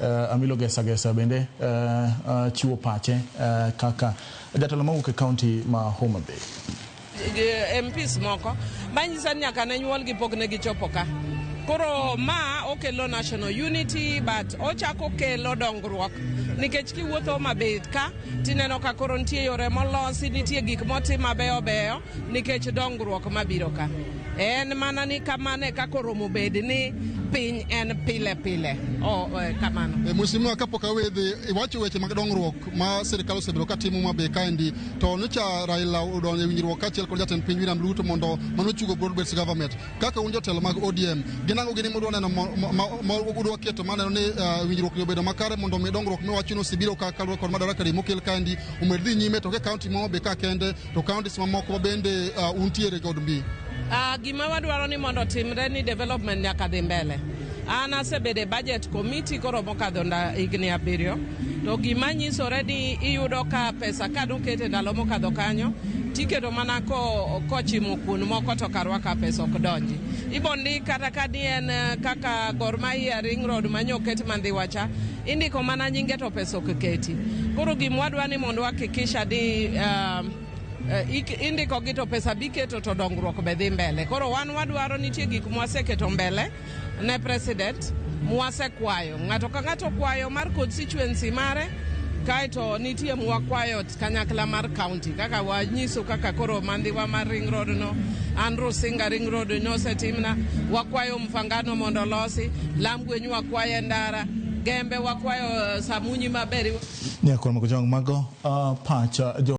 Amilo Gesa Gesa bende chiwo pache kaka jatelo mawuok e kaunti ma Homa Bay. MPs moko manyisa ni nyaka ne nyuolgi pok ne gichopo ka. Koro ma okelo national unity, but ochako kelo dongruok nikech kiwuotho Homa Bay ka tineno ka koro nitie yore molosi, nitie gik motim mabeyo beyo nikech dongruok mabiro ka. En mana ni kamano e kaka oromo bed ni piny en pile pile. Oh, kamano. Mheshimiwa, kapok awedhi, iwacho weche mag dongruok ma sirikal osebedo ka timo Homa Bay kaendi, to nyocha Raila odonjo e winjruok kaachiel kod jatend piny William Ruto mondo mano chugo broad based government. Kaka un jotelo mag ODM, gin ang'o gini mudwa neno ma udwa keto maneno ni winjruok ni obedo makare mondo mi dongruok miwacho ni osebiro ka kaluwore kod Madaraka Day mokel kaendi omed dhi nyime, to ke kaunti ma Homa Bay ka kende to counties mamoko ma bende untiere kod mbi? Gima wadwaro ni mondo otimre ni development nyaka dhi mbele. An asebedo e budget committee koro mokadho higni 7, to gima nyisore ni iyudo ka pesa ka noket e ndalo mokadho kanyo tiketo mana kochimo kuond moko, to karwa ka pesa ok donji. Ibo ndik kata ka ni en kaka Gor Mahia Ring Road manyoket Mandhiwa cha, indiko mana nyinge to pesa ok keti. Koro gima wadwa ni mondo wahakikisha ni indiko gi to pesa biketo to dongruok be dhi mbele. Koro wan wadwaro nitie gik mwaseketo mbele ne president, mwasekwayo ng'ato ka ng'ato kwayo mar constituency mare, kaeto nitie mwakwayo kanyakla mar county kaka wanyiso kaka koro Mandhiwa mar Ring Road no, an Rusinga Ring Road nosetimna, wakwayo Mfangano mondo olosi, Lamgwenyu wakwayo e ndara, Gembe wakwayo Samunyi maber. Nyakor Mokojong mago pacha jo.